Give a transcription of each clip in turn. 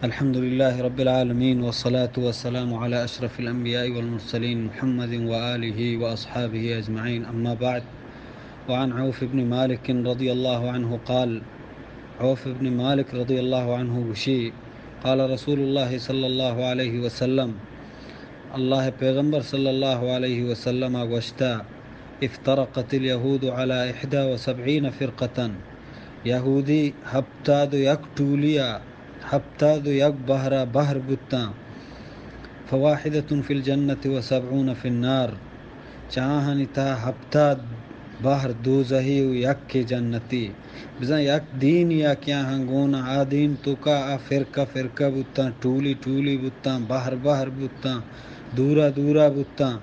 الحمد لله رب العالمين، والصلاة والسلام على أشرف الأنبياء والمرسلين محمد وآله وأصحابه أجمعين، أما بعد. وعن عوف بن مالك رضي الله عنه قال، عوف بن مالك رضي الله عنه گوشی، قال رسول الله صلى الله عليه وسلم، اللہ پیغمبر صلی اللہ علیہ وسلم ءَ گوشتہ، افترقت اليهود على إحدى وسبعين فرقة، یہودی ہپتاد و یک ٹولیا، ہپتاد و یک بہرا بہر بوتاں، فواحدة في الجنة وسبعون في النار، چہ آہانی تہا ہپتاد بہر دوزہی و یکے جنتی۔ بزاں یک دینیا کہ آہاں گون آ دین توکا آ فرقہ فرقہ بوتاں، ٹولی ٹولی بوتاں، بہر بہر بوتاں، دورا دورا بوتاں،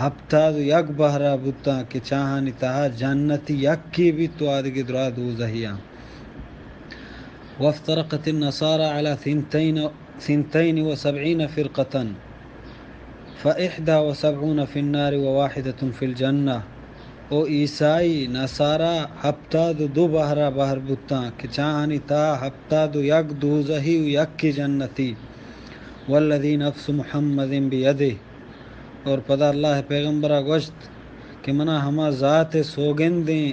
ہپتاد و یک بہرا بوتاں کہ چہ آہانی تہا جنتی یکے بیت و آدگہ درا دوزہیاں۔ وافترقت النصارى على ثنتين، ثنتين وسبعين فرقة، فإحدى وسبعون في النار وواحدة في الجنة۔ او عیسائی نصارا ہپتاد و دو بہرا بہر بوتاں کہ چہ آہانی تہا ہپتاد و یک دوزہی و یکے جنتی۔ والذي نفس محمد بيده، اور پدا اللہ پیغمبرا گوشت کہ منا ہما ذات سوگندیں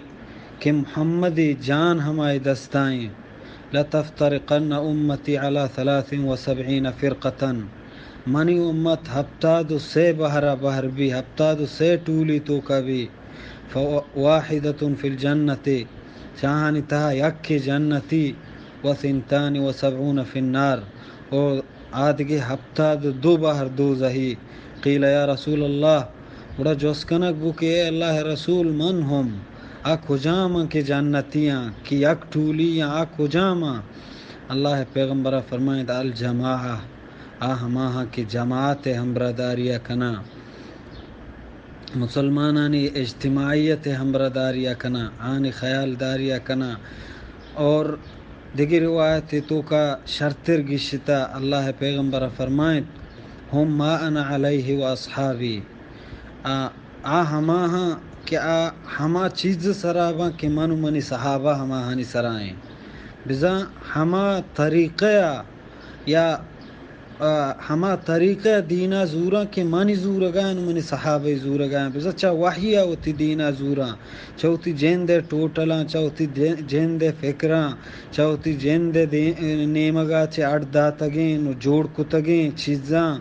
کہ محمدی جان ہمائی دستائیں، لتفترقن أمتي على ثلاث وسبعين فرقة، منی امت ہپتاد و سے بہرا بہر بی، ہپتاد و سے ٹولی توکا بی، فواحدة في الجنة، چہ آہانی تہا یکے جنتی، وثنتان وسبعون في النار، او آدگہ ہپتاد و دو بہر دوزہی۔ قیل یا رسول اللہ، گڑا جست کنگ بو کہ اے اللہ رسول، من ہم، آ کجاماں کہ جنتیاں، کہ یک ٹولیاں، آ کجاماں؟ اللہ پیغمبرا فرمائیت، الجماعة، آ ہماہاں کہ جماعت ہمراہداریا کناں، مسلمانانی اجتماعیت ہمراہداریا کناں، آنی خیالداریا کناں۔ اور دگہ روایت توکا شرتر گشتا، اللہ پیغمبر فرمائیت، هم ما أنا عليه وأصحابي، آ، آ ہماہاں کہ آ ہما چیز سرا باں کہ من و منی صحابہ ہماہانی سرا ایں۔ بزاں ہما طریقہ یا آ، ہما طریقہ دینا زوراں کہ منی زورگاں، منی صحابہ زورگاں، بزاں چہ وحی ءَ وتی دینا زوراں، چہ وتی جند ءِ ٹوٹلاں، چہ وتی دے-، جند ءِ فکراں، چہ وتی جند ءِ دے-، نیمگا چہ اڈ داتگیں و جوڑ کتگیں چیزاں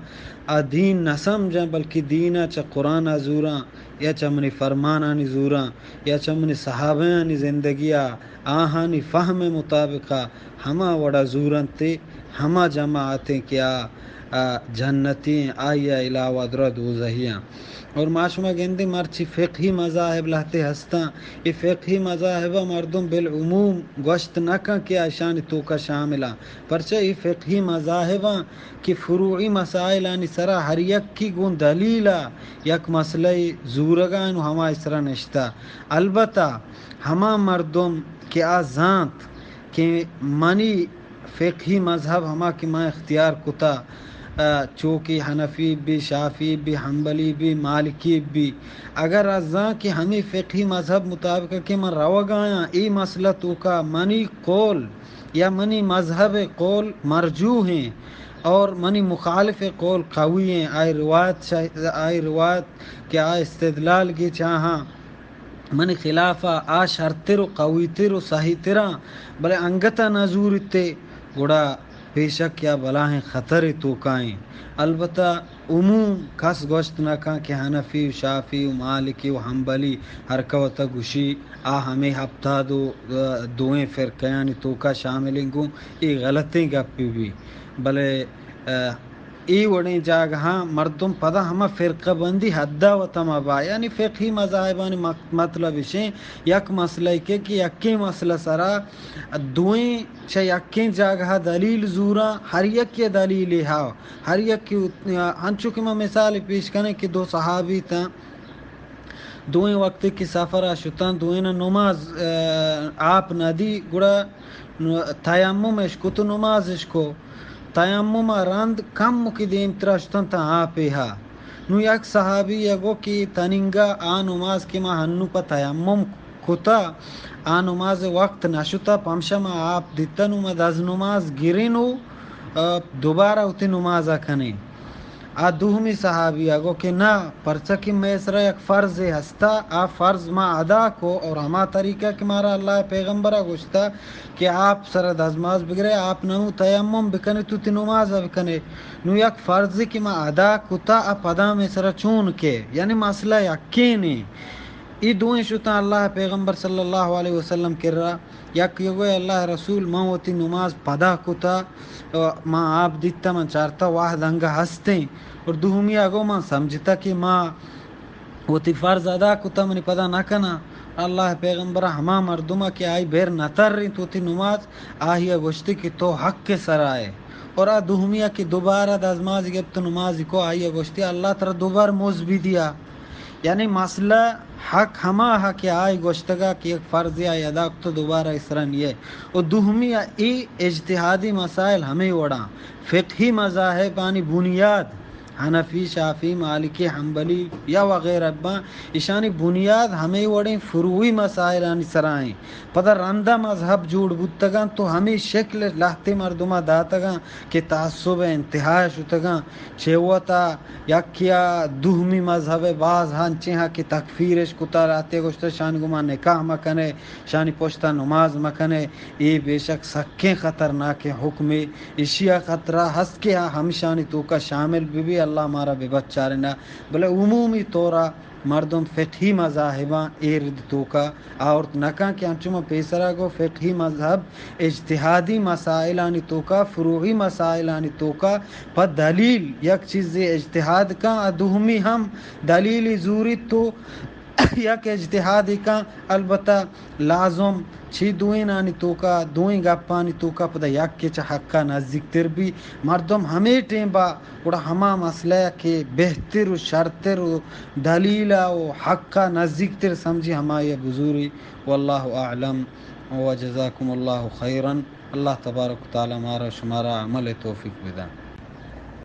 آ دین نہ سمجھاں، بلکہ دینا چہ قرآن ءَ زوراں یا چہ منی فرمانانی زوراں یا چہ منی صحابیانی زندگی ءَ آہانی فہم ءِ مطابق ءَ ہما وڑا زورنت، ہما جماعتیں کہ آ، آ جنتی ایں، آئی ءَ علاوہ درا دوزہی آں۔ اور ما شما گندیں مرچی فقہی مذاہب لہتے ہستاں، اے فقہی مذاہب ءَ مردم بالعموم گوشت نہ کن کہ آ اشانی توکا شامل آں، پرچہ اے فقہی مذاہب آں کہ فروعی مسائلانی سرا ہر یکے گوں دلیل ءَ یک مسئلہ ءِ زورگا ایں و ہمائی سرا نشتہ۔ البتہ ہما مردم کہ آ زانت کہ منی فقہی مذہب ہما کہ من اختیار کتا، آ، چو کہ حنفی بی، شافعی بی، حنبلی بی، مالکی بی، اگر آ زان کہ ہمے فقہی مذہب مطابق کہ من روگا آں، اے مسئلہ توکا منی قول یا منی مذہب قول مرجوح ایں اور منی مخالف قول قوی ایں، آئی روایت شا-، آئی روایت کہ آ استدلال گی چاہاں منی خلاف ءَ آ شرتر و قوی تر و صحیح تر آں، بلے انگت ءَ نہ زورتے، گڑا پیشک یا بلاہیں خطرے توکا ایں۔ البتہ عموم کس گوشت نہ کن کہ حنفی و شافعی و مالکی و حنبلی ہر کہ وتا گوشی آ ہمے ہپتاد و دوئیں فرقہانی توکا شامل ایں، گوں اے غلطیں گپے بی۔ بلے، آ، اے وڑیں جاگہاں مردم پدا ہما فرقہ بندی حدا وتا مبا، یعنی فقہی مذاہبانی مق-، مطلب اشیں، یک مسئلہ کہ، کہ یکیں مسئلہ سرا دوئیں چہ یکیں جاگہا دلیل زوراں، ہر یکے دلیلے ہا، ہر یکے ات-، انچو کہ ما مثال پیش کنیں کہ دو صحابی تاں، دوئیں وقتے کہ سفرا شتاں، دوئیناں نماز، آ، آپ ندی، گڑا نو-، تیمم اش کت و نماز اش کو۔ تیمم ءَ رند کمکے دیمترا شتاں تاں آپے ہا۔ نوں یک صحابی ءَ گو کہ تنینگا آ نماز کہ ما ہنو پہ تیمم کتا، آ نماز وقت نہ شتا، پمشا ما آپ دیتا، نوں ما دز نماز گرین و آ، دوبارہ وتی نماز ءَ کنے۔ آ دومی صحابی ءَ گو کہ نہ، پرچا کہ مئے سرا یک فرضے ہستا، آ فرض ما ادا کو اور ہما طریقہ کہ مارا اللہ ءِ پیغمبر ءَ گوشتا کہ آپ سرا دزماز بگرے، آپ نہ تیمم بکنے، تو وتی نماز ءَ بکنے۔ نو یک فرضے کہ ما ادا کتا، آ پدا مئے سرا چون کے؟ یعنی مسئلہ یکینے۔ ای دوئیں شتاں اللہ ءِ پیغمبر صلی اللہ علیہ وسلم کرا۔ یک یگوئے اللہ ءِ رسول، من وتی نماز پدا کتا، من آپ دیتا، من چارتا وہد انگہ ہستیں۔ اور دومی ءَ گو من سمجھتا کہ ما وتی فرض ادا کتا، منی پدا نہ کنا۔ اللہ ءِ پیغمبر ءَ ہما مردم ءَ کہ آئی بیر نہ ترینت وتی نماز، آئی ءَ گوشتی کہ تو حق ءِ سرا ئے۔ اور آ دومی ءَ کہ دوبارہ دزماز گپت نماز کو، آئی ءَ گوشتی اللہ ترا دوبر مز بی دیا۔ یعنی مسئلہ حق ہما ہا کہ آئی گوشتگا کہ یک فرضے آئی ادا کتو، دوبارہ اسرا نیے۔ و دومی ءَ ای اجتہادی مسائل ہمے وڑاں، فقہی مذاہبانی بنیاد، حنفی، شافعی، مالکی، حنبلی یا وغیرہ باں، ایشانی بنیاد ہمے وڑیں فروعی مسائلانی سرا ایں۔ پدا رندا مذہب جوڑ بوتگاں تو ہمے شکل لہتے مردماں داتگاں کہ تعصب ءِ انتہا ءَ شتگاں۔ چہ وتا یکیا دومی مذہب ءِ باز ہنچیں ہا کہ تکفیرش کتا، راتے گوشتہ شانی گما نکاح مکنے، شانی پشتا نماز مکنے، اے بے شک سکیں خطرناکیں حکمے۔ اشیا خطرہ ہست کہ ہمشانی توکا شامل بہ بی، اللہ مارا بہ بچارنا۔ بلے عمومی طورا مردم فقہی مذاہباں اے رد توکا آورت نکاں کہ انچو من پیسرا گو فقہی مذہب اجتہادی مسائلانی توکا، فروعی مسائلانی توکا پہ دلیل یک چیزے اجتہاد کن، آ دومی ہم دلیلی زوریت تو یک اجتہادے کن، البتہ لازم چی دوئینانی توکا، دوئیں گپانی توکا پدا یکے چہ حقا نزیکتر بی۔ مردم ہمے ٹیم با گڑا ہما مسئلہ کہ بہتر و شرتر و دلیلا و حقا نزیکتر سمجھی ہمائی بزوری۔ واللہ اعلم و جزاکم اللہ خیرا۔ اللہ تبارک و تعالی مارا شمارا عمل توفیق بدن۔